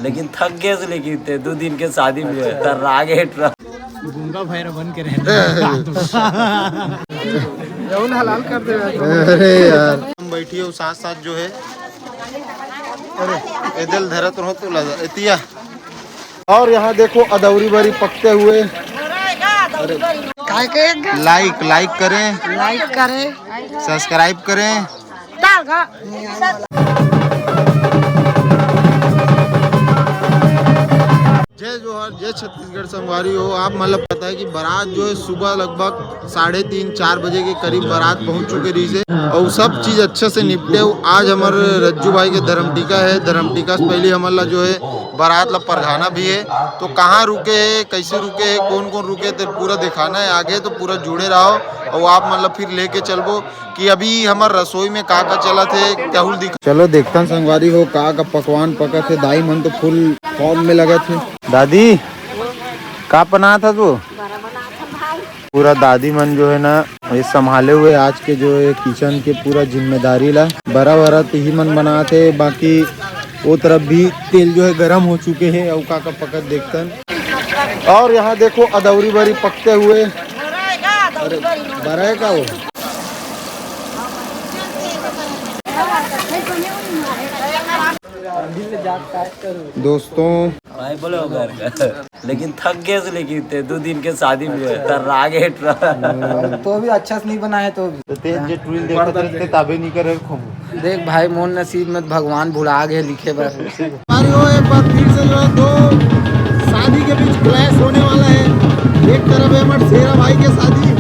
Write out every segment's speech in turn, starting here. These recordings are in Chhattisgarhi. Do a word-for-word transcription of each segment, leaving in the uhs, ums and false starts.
लेकिन थक गए से, लेकिन ते दो दिन के शादी में तर्रा गे ट्रक। गूंगा भैरा बन के रहना। जौन हलाल कर दे। अरे यार, हम बैठी हो साथ साथ जो है, अरे, एदल धरत रहो तो लगा एतिया। और यहाँ देखो अदौरी बरी पकते हुए। काय के? लाइक, लाइक करें, लाइक करें, सब्सक्राइब करें। जय जोहार, जय छत्तीसगढ़ संगवारी हो। आप मतलब पता है कि बारात जो है सुबह लगभग साढ़े तीन, चार बजे के करीब बारात पहुंच चुके रही है और सब चीज अच्छे से निपटे हो। आज हमारे रज्जू भाई के धर्म टीका है, धर्म टीका से पहले हमन ला जो है बारात ला परघाना भी है। तो कहाँ रुके है, कैसे रुके है, कौन कौन रुके, ते पूरा दिखाना है आगे। तो पूरा जुड़े रहो और आप मतलब फिर लेके चलबो कि अभी हमर रसोई में का का चलत हे, तहूल दिखा। चलो देखथन संगवारी हो, का का पकवान पकत हे। दाई मन तो फुल फॉर्म में लगत हे। दादी, का बनात हस वो? पूरा दादी मन जो है ना, ये संभाले हुए आज के जो है किचन के पूरा जिम्मेदारी ला। बरा बरा तो ही मन बनात हे, बाकी वो तरफ भी तेल जो है गरम हो चुके हे। अउ का का पकत देखथन। और यहाँ देखो अदौरी बरी पकते हुए। अरे, बरा है का वो? दोस्तों, भाई बोलो घर का। लेकिन थक गए से, लेकिन ते दो दिन के शादी में तर्रा गे ट्रक। तो भी अच्छा से नहीं बना है तो भी। तो ते जे ट्विल देखत रहिस ते ताबे नहीं करे खूब। देख भाई, मोर नसीब में भगवान भुला गए लिखे बर। अरे वो एक बार फिर से जो है दो शादी के बीच क्लैश होने वाला है। एक तरफ है हमारे शेरा भाई के शादी,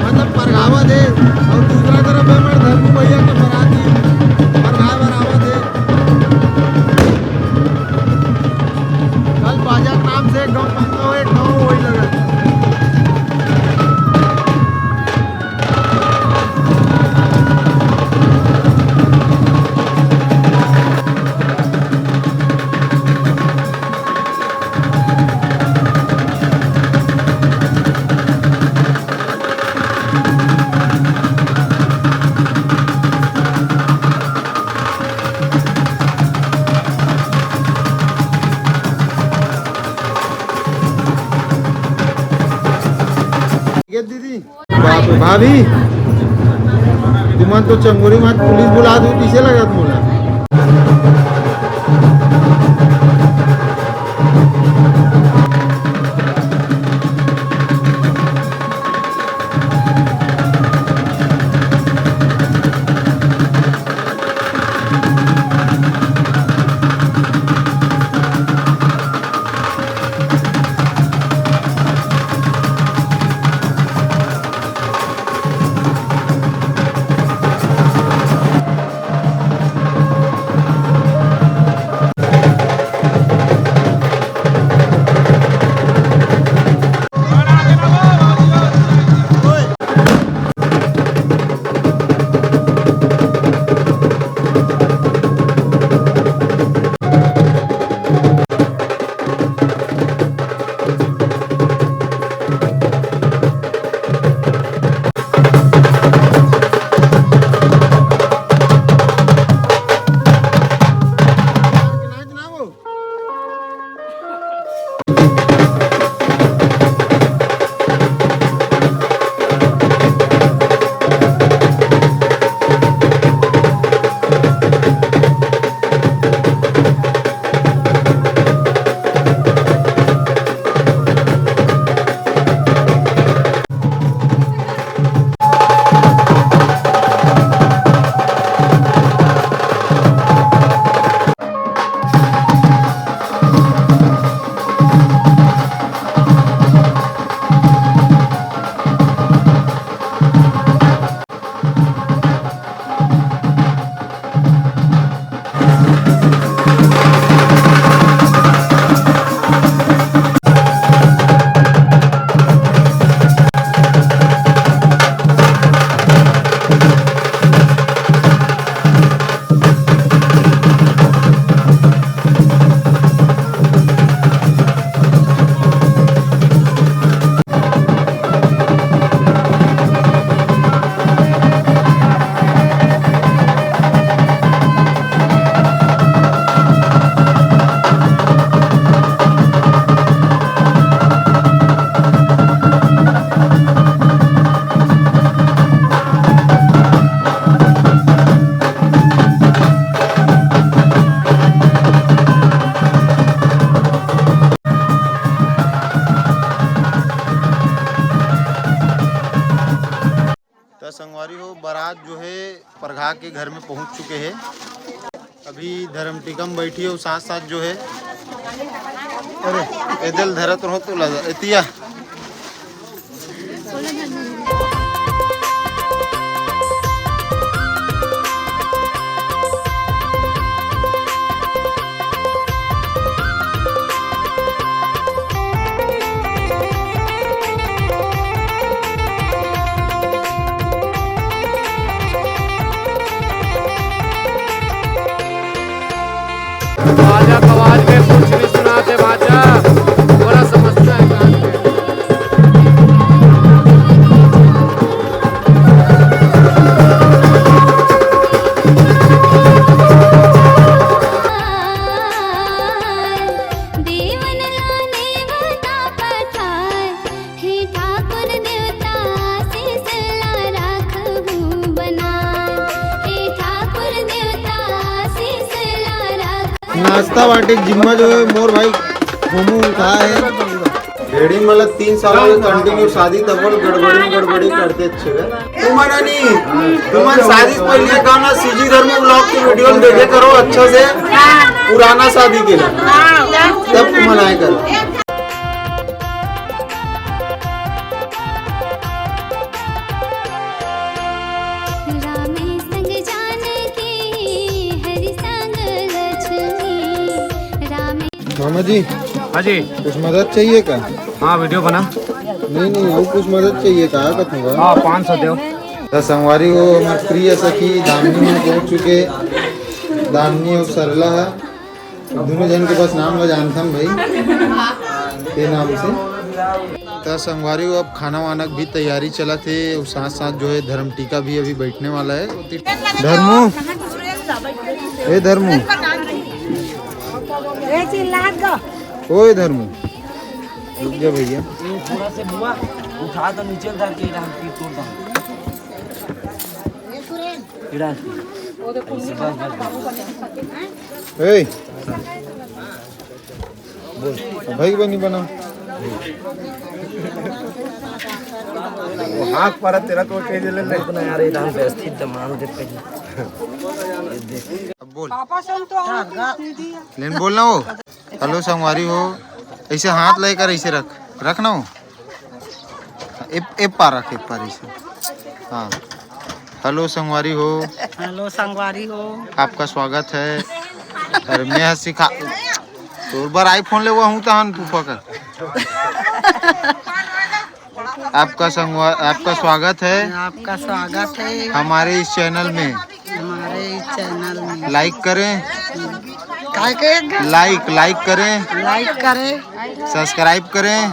मतलब परघावत है, और दूसरा तरफ है हमारे धर्मू भैया के बराती परघाए बर आवत है। कल बाजा के नाम से गाँव पंगा हो, एक गाँव वही लगा। ये दीदी, बाप रे, भाभी, तुमन तो चंगोरी मात पुलिस बुला दू, पीछे लगा तुमला। संगवारी हो, बारात जो है परघा के घर में पहुंच चुके हैं। अभी धर्म टीका में बैठी हो, साथ साथ जो है, अरे, एदल धरत रहो तो लगा एतिया। बाजा तो आज में कुछ भी सुनाते बाजा, पूरा समझता है गान में। देवन ला नेवता पठाय, हे ठाकुर देवता आशीष ला राखहू बनाय, हे ठाकुर देवता आशीष ला राख। नाश्ता बाटे जिम्मा जो है मोर भाई घूमू उठा है। भेड़ी मतलब तीन साल हो गए कंटिन्यू शादी, तब बोल गड़बड़ी गड़बड़ी करते अच्छे है। तुमन नहीं, तुमन शादी से पहले गाना सीजी धर्म ब्लॉग की वीडियो में देखे करो अच्छा से, पुराना शादी के लिए, तब तुमन आए करो। रामे संग जानकी, हरि संग लक्ष्मी, रामे मामा जी, हाँ जी। कुछ मदद चाहिए का? हाँ, वीडियो बना। नहीं, नहीं, वो कुछ मदद चाहिए का? कथूंगा। हाँ, पाँच सौ दो। तो संगवारी हो, हमारे प्रिय सखी दामिनी में पहुंच चुके। दामिनी और सरला है, दोनों जन के बस नाम ला जानथन भाई, के नाम से। तो संगवारी हो, अब खाना वाना भी तैयारी चलत हे, और साथ साथ जो है धर्म टीका भी अभी बैठने वाला है। धर्मू, ए धर्मू, ए चिल्लात गा। ओए धर्मू, रुक जा भैया। ये थोड़ा से बुआ उठा तो नीचे उतार के डाल के तोड़ दो। ये डाल के। ऐसे बस, बस, बस। ए, बोल। भाई बनी बना। वो हाथ पर तेरा तो कह दे ले। रुक ना यार, ये डाल व्यवस्थित दमान दे पहले। अब बोल। पापा से तो और कुछ नहीं दिया। लेन बोलना हो। हेलो संगवारी हो, ऐसे हाथ लेकर ऐसे रख, रखना हो। ए, ए पार रख, ए पार ऐसे। हाँ। हेलो संगवारी हो। हेलो संगवारी हो। आपका स्वागत है। अरे मैं सिखा, तोर बर iPhone लेवा हूँ तहन फूफा का। आपका संगवा-, आपका स्वागत है। आपका स्वागत है। हमारे इस चैनल में। हमारे इस चैनल में। लाइक करें। काय के? लाइक, लाइक करें। लाइक करें। सब्सक्राइब करें।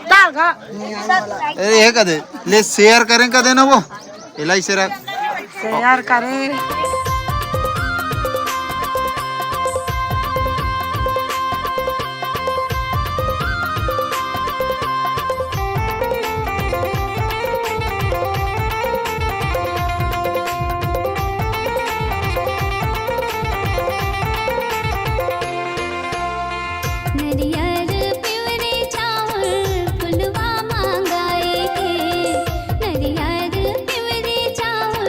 तागा। अरे ये कदे, ले शेयर करें कदे ना वो। एला इसे रख। शेयर करें। नरियर पिवरी चाउर फुलवा मांगाए के, नरियर पिवरी चाउर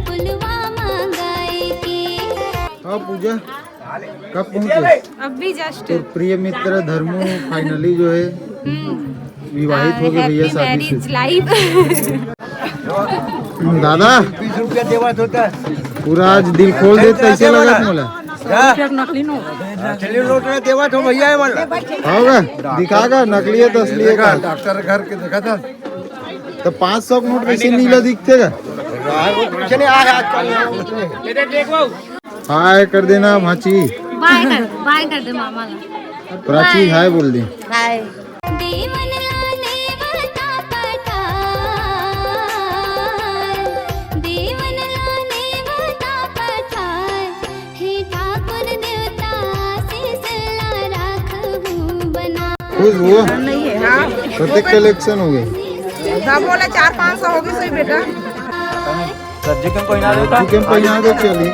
फुलवा मांगाए के। हाँ पूजा, कब पहुंचे? अभी जस्ट। तो प्रिय मित्र धर्मू फाइनली जो है विवाहित हो गए भैया, शादी से। लाइफ। दादा, बीस रुपया देवत होता। पूरा आज दिल खोल दे, कैसे लगा तुम्हाला? नकली नोट। नकली नोट ना देवत हो भैया, ये वाला। होगा, दिखागा नकली है तो असली है का? डॉक्टर घर के देखा था। तो पाँच सौ नोट कैसे नीला दिखते का? चले आ रहा आजकल। हाय कर देना भाची। बाय कर, बाय कर दे मामा ला। प्राची, हाय बोल दे। हाय। देवन ला नेवता पठाय, देवन ला नेवता पठाय, हे ठाकुर देवता आशीष ला राखहू बनाय। खुश हुआ? नहीं है, हाँ। कतेक कलेक्शन हो गए? हाँ, बोला चार पाँच सौ हो गए सही बेटा। सब्जी कम पहिना देता। सब्जी कम पहिना दे, चली।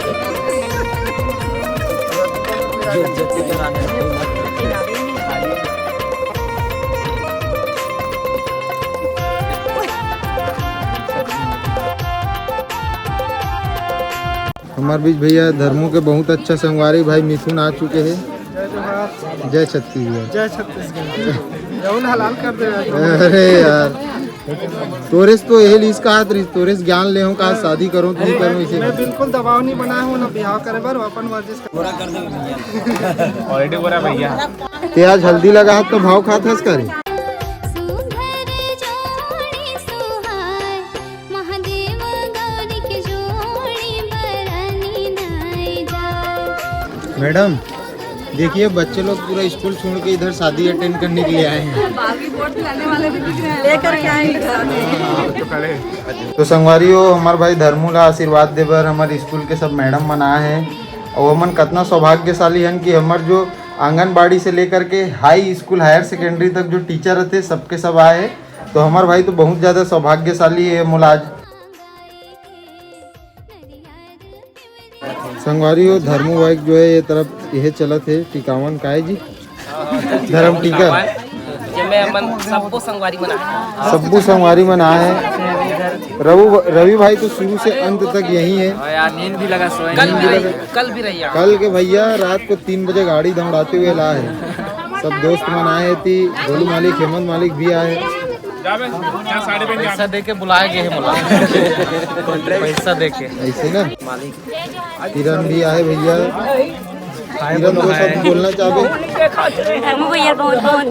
हमारे बीच भैया धर्मू के बहुत अच्छा संगवारी भाई मिथुन आ चुके हैं। जय जोहार। जय छत्तीसगढ़। जय छत्तीसगढ़। जौन हलाल कर दे। अरे यार, तोरेस तो यही लीस का हाथ रही, तोरेस ज्ञान ले हूँ का शादी करूँ, तुम करूँ इसे। मैं बिल्कुल दबाव नहीं बनाया हूँ ना बिहाव करे बर, अपन मर्जी से। ऑलरेडी बोला भैया। ते आज हल्दी लगा हाथ तो भाव खात हस करे। सुघर जोड़ी सुहाए, महादेव गौरी के जोड़ी बरनी नाई जाए। मैडम, देखिए, बच्चे लोग पूरा स्कूल छोड़ के इधर शादी अटेंड करने के लिए आए हैं। बागी बोर्ड लाने वाले भी दिख रहे हैं। लेकर के आएंगे साथ में। तो संगवारी हो, हमार भाई धर्मू ला आशीर्वाद दे बर हमारे स्कूल के सब मैडम मन आए हैं। और हमन कतना सौभाग्यशाली हन कि हमर जो आंगनबाड़ी से लेकर के हाई स्कूल, हायर सेकेंडरी तक जो टीचर रहते, सबके सब आए हैं। तो हमार भाई तो बहुत ज़्यादा सौभाग्यशाली है, मोला आज। संगवारी हो, धर्मू बाइक जो है, ये तरफ यह चलत है टिकावन, काय जी? धर्म टीका। जेमे हमन सब्बो संगवारी मन आए। सब्बो संगवारी मन आए हैं। रवि, रवि भाई तो शुरू से अंत तक यही है। और यार, नींद भी लगा, सोए कल नहीं भी लगा। रही, कल भी रही यार। कल के भैया रात को तीन बजे गाड़ी दौड़ाते हुए ला है। सब दोस्त मन आए थे, गोलू मालिक, हेमंत मालिक भी आए। पैसा दे के बुलाए गए हैं, बोला। पैसा दे के। ऐसे ना। किरण भी आए भैया। किरण, तो सब बोलना चाहबे? धर्मू भैया बहुत बहुत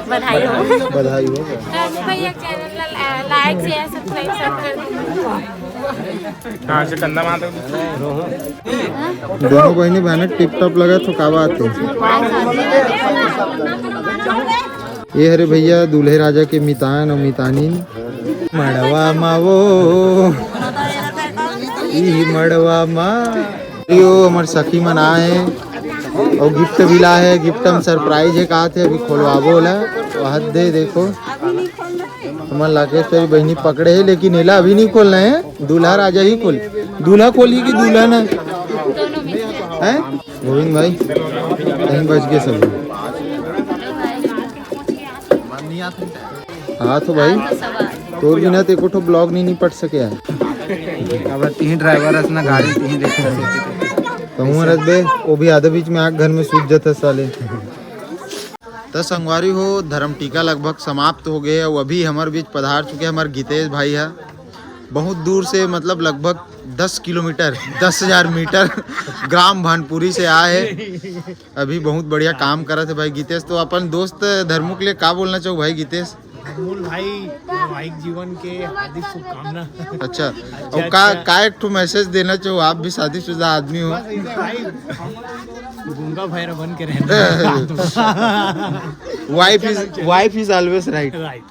बधाई हो। बधाई हो। धर्मू भैया के चैनल ला ला-, लाइक, शेयर, सब्सक्राइब सब कर दीजिए। हाँ, से कंधा मार दो। दोनों बहनी बहन टिप टॉप लगा तो का बात है। ये हरे भैया दूल्हे राजा के मितान और मितानिन। मड़वा मा वो, ई मड़वा मा। यो हमर सखी मन आए हैं और गिफ्ट भी ला है। गिफ्ट हम सरप्राइज है, कहा थे अभी खोलवाबो ला। वह दे देखो, हमर लाकेश तेरी बहनी पकड़े है, लेकिन एला अभी नहीं खोलना है। दूल्हा राजा ही खोल, दूल्हा खोली कि दुल्हन है? हैं? गोविंद भाई, कहीं बच गए सब। हाँ तो भाई, तोर बिना तो एको ठो ब्लॉग नहीं निपट सके यार। अब तीन ड्राइवर हस ना, गाड़ी तीन लेके चले। कहूँ रख बे, वो भी आधे बीच में आग घर में सूझ जाता साले। तो संगवारी हो, धर्म टीका लगभग समाप्त हो गए। और अभी हमारे बीच पधार चुके हमारे गीतेश भाई है। बहुत दूर से, मतलब लगभग दस किलोमीटर, दस हजार मीटर ग्राम भानपुरी से आए हैं। अभी बहुत बढ़िया काम करत है भाई गीतेश। तो अपन दोस्त धर्मू के लिए का बोलना चाहो भाई गीतेश? अनमोल भाई, वैवाहिक जीवन के हार्दिक शुभकामना। अच्छा, अच्छा, और का, अच्छा। का एक ठो मैसेज देना चाहो आप भी शादीशुदा आदमी हो? बस ऐसे भाई, गूंगा भैरा बन के रहना। Wife is, wife is always right। Right.